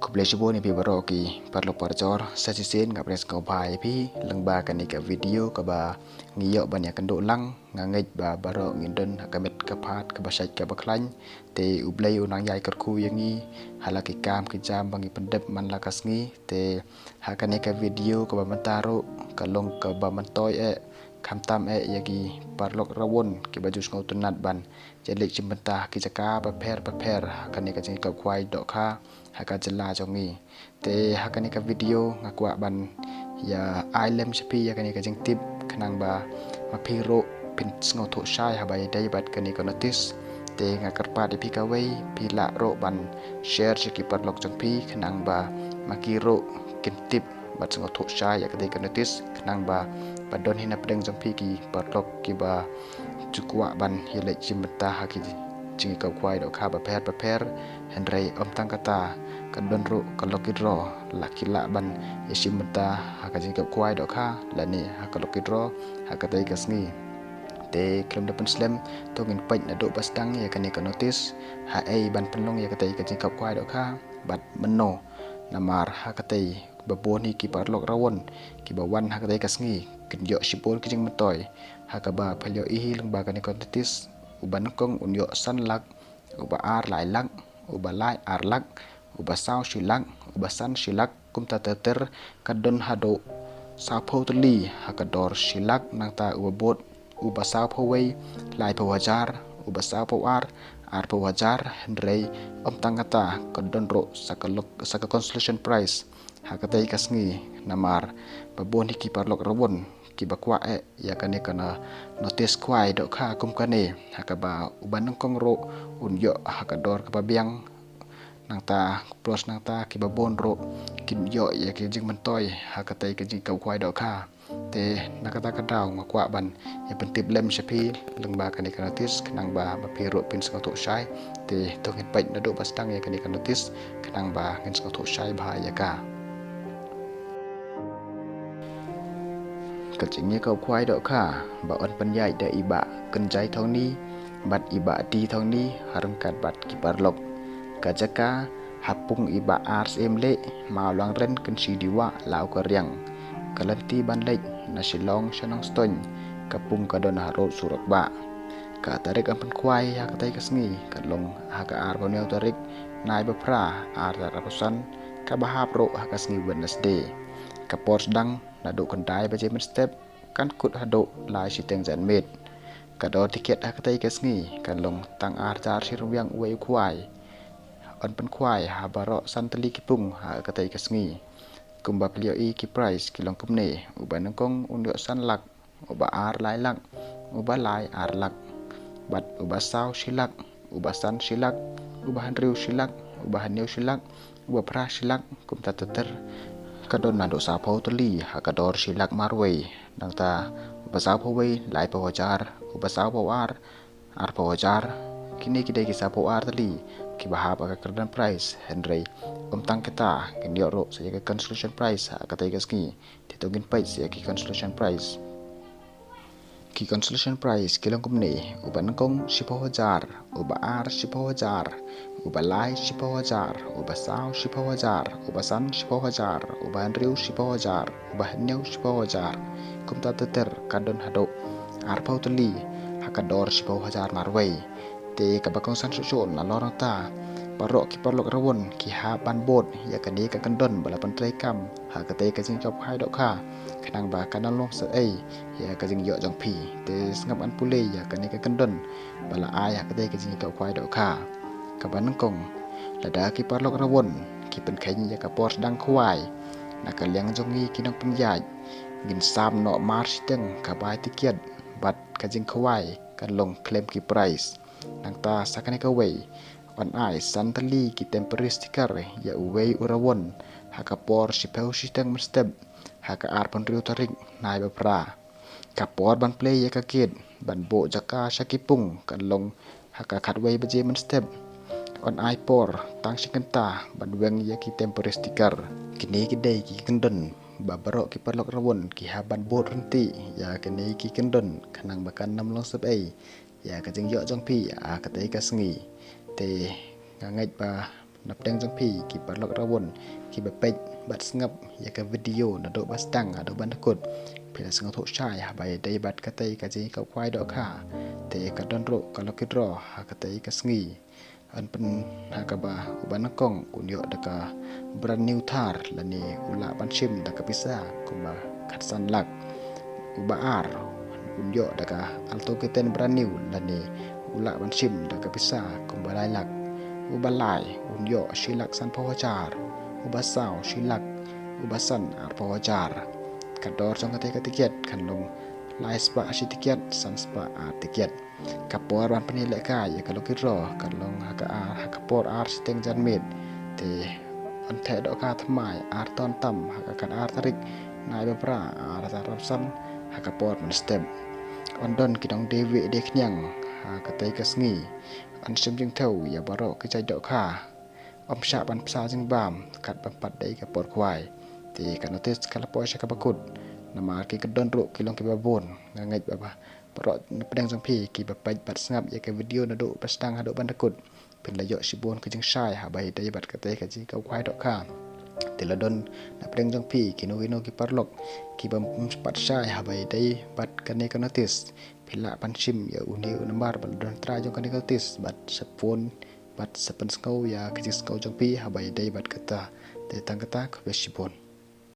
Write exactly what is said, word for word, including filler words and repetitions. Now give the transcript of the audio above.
Khublei shibun ïa phi baroh ki paralok parajor, sa shisien nga pdiang sngewbha ïa phi lyngba kane ka video kaba ngi ïoh ban ïakynduh lang. Nga ngeit ba baroh ngin don ha ka met ka phad kaba shait kaba khlaiñ. Te U Blei un nang ïai kyrkhu ïa ngi ha la ki kam ki jam ba ngi pyndep man la ka sngi. Te ha kane ka video kaba mynta ruh ka long kaba myntoi eh, khamtam eh ïa ki paralok rawon kiba ju sngewtynnat ban ïaleit shim bynta ha ki jaka bapher bapher ha kane ka jingïakop khwai dohkha ha ka jylla jong ngi. Te ha kane ka video nga kwah ban ïa ai lem sha phi ïa kane ka jingtip, khnang ba ma phi ruh phin sngewthuh shai haba ïadei bad kane ka notice. Te nga kyrpad ïa phi kawei, phi lah ruh ban share sha ki paralok jong phi, khnang ba ma ki ruh kin tip bad sngewthuh shai ïa katei ka notice, khnang ba ba don hi na pdeng jong phi ki paralok kiba ju kwah ban ïaleit shim bynta ha ki jingïakop khwai dohkha bapher bapher. Hynrei ym tang kata, ka don ruh ka lucky draw, la ki lah ban ïashim bynta ha ka jingïakop khwai dohkha lane ha ka lucky draw ha katei ka sngi. Te khlem da pynslem, to ngin peit naduh ba sdang ïa kane ka notice, haei ban pynlong ïa katei ka jingïakop khwai dohkha bad mynno. Namar ha katei ba bun hi ki paralok rawon kiba wan ha katei ka sngi kin ïoh shibun ki jingmyntoi. Ha kaba phi la ïohi hi lyngba kane ka notice, uba nyngkong un ïoh san lak, uba ar lai lak, uba lai ar lak, uba saw shi lak, uba san shi lak, kumta ter ter. Ka don haduh sawphew tylli ha ka dor shi lak. Nangta uba bud, uba sawphew wei, laiphew hajar, uba sawphew ar, arphew hajar. Hynrei ym tang kata, ka don ruh sa ka lok-, sa ka consolation prize ha katei ka sngi. Namar ba bun hi ki paralok rawon kiba kwah eh ïa kane ka notice khwai dohkha kum kane, ha kaba uba nyngkong ruh un ïoh ha ka dor kaba biang. Nangta plus nangta kiba bun ruh kin ïoh ïa ki jingmyntoi ha katei ka jingïakop khwai dohkha. Te na kata ka daw nga kwah ban ïa pyntip lem sha phi lyngba kane ka notice, khnang ba ma phi ruh phin sngewthuh shai. Te to ngin peit naduh ba sdang ïa kane ka notice, khnang ba ngin sngewthuh shai bha ïa ka. Ka jingïakop khwai dohkha ba yn pynïaid da i Bah Kynjai Thongni bad i Bah Di Thongni ha ryngkat bad ki paralok. Ka jaka ha pung i Bah R Syiem Lieh, Mawlangren, Kynshi Diwa, Lawkariang. Ka lynti ban leit na Shillong sha Nongstoiñ, ka pung ka don harud surok bah. Ka tarik yn pynkhwai ha katei ka sngi ka long ha ka arphew hynñiew tarik Naibaphra, ar hajar arphew san, kaba hap ruh ha ka sngi Wednesday. Ka por sdang naduh khyndai baje mynstep kan kut haduh lai shiteng janmiet. Ka dor tiket ha katei ka sngi kan long tang ar hajar shi ryngwiang uwei u khwai. Yn pynkhwai ha baroh san tylli ki pung ha katei ka sngi. Kumba phi la ïohi, ki prize ki long kumne: uba nyngkong un ïoh san lak, uba ar lai lak, uba lai ar lak, bad uba saw shi lak, uba san shi lak, uba hynriew shi lak, uba hynñiew shi lak, uba phra shi lak, kumta ter ter. Ka don naduh sawphew tylli ha ka dor shi lak marwei. Nangta uba sawphew wei, laiphew hajar, uba sawphew ar, arphew hajar. Kine ki dei ki sawphew ar tylli kiba hap ha ka kyrdan prize. Hynrei ym tang kita, kin ïoh ruh sa ïa ka consolation prize ha katei ka sngi. Te to ngin peit sa ïa ki consolation prize. Ki consolation prize ki long kumne: uba nyngkong shiphew hajar, uba ar shiphew hajar, uba lai shiphew hajar, uba saw shiphew hajar, uba san shiphew hajar, uba hynriew shiphew hajar, uba hynñiew shiphew hajar, kumta ter ter. Ka don haduh arphew tylli ha ka dor shiphew hajar marwei. Te kaba kongsan shuh shuh, nalor nangta, baroh ki paralok rawon ki hap ban bud ïa kane ka kyndon ba la pyntreikam ha katei ka jingïakop khwai dohkha, khnang ba kan ym long sep ei ïa ka jingïoh jong phi. Te sngap ngan pule ïa kane ka kyndon ba la ai ha katei ka jingïakop khwai dohkha. Kaba nyngkong, lada ki paralok rawon ki pynkheiñ ïa ka por sdang khwai na ka liang jong ngi ki nongpynïaid, ngin sam noh mar shiteng ka bai tiket bad ka jingkhwai kan long khlem ki prize. Nangta sa kane kawei, yn ai san tylli ki temporary sticker ïa uwei u rawon ha ka por shiphew shiteng mynstep ha ka arphew hynriew tarik Naibaphra. Ka por ban plie ïa ka kit ban buh jaka sha ki pung kan long ha ka khatwei baje mynstep. Yn ai por tang shi kynta ban weng ïa ki temporary sticker. Kine ki dei ki kyndon ba baroh ki paralok rawon ki hap ban bud ryntih ïa kine ki kyndon, khnang ba kan ym long sep ei ïa ka jingïoh jong phi ha katei ka sngi. Te nga ngeit ba Na pdeng jong phi ki paralok rawon ki ba peit bad sngap ïa ka video naduh ba sdang haduh ban da kut, phi la sngewthuh shai haba ïadei bad katei ka jingkhawai dohkha. Te ka don ruh ka lucky draw ha katei ka sngi. Yn pyn ha kaba uba nyngkong un ïoh da ka brand new Thar lane u lah ban shim da ka pisa kumba khatsan lak. Uba ar un ïoh da ka Alto K ten brand new lane u lah ban shim da ka pisa kumba lai lak. Uba lai un ïoh shi lak sanphew hajar. Uba saw shi lak. Uba san arphew hajar. Ka dor jong katei ka tiket kan long lai spah shi tiket, san spah ar tiket. Ka por ban pynïalehkai ïa ka lucky draw kan long ha ka ar, ha ka por ar shiteng janmiet. Te yn theh dohkha thymmai ar ton tam ha ka khatar tarik Naiphra ar hajar arphew san ha ka por mynstep. Yn don ki nongdie wieh die khñiang ha katei ka sngi. Yn shim jingthew ïa baroh ki jait dohkha. Ym shah ban pynshah jingbam katba pat dei ka por khwai. Te ka notice ka la poi sha kaba kut. Namar ki kyndon ruh ki long kiba bun. Nga ngeit ba baroh na pdeng jong phi kiba peit bad sngap ïa ka video naduh ba sdang haduh ban da kut, phin la ïoh shibun ka jingshai haba ïadei bad katei ka jingkhawai dohkha. Te la don na pdeng jong phi kino kino ki paralok kiba ym pat shai haba ïadei bad kane ka notice, phi lah ban shim ïa une u nambar ba la don trai jong kane ka notice bad sa phone bad sa pynsngew ïa ka jingsngew jong phi haba ïadei bad kata. Te tang kata, khublei shibun.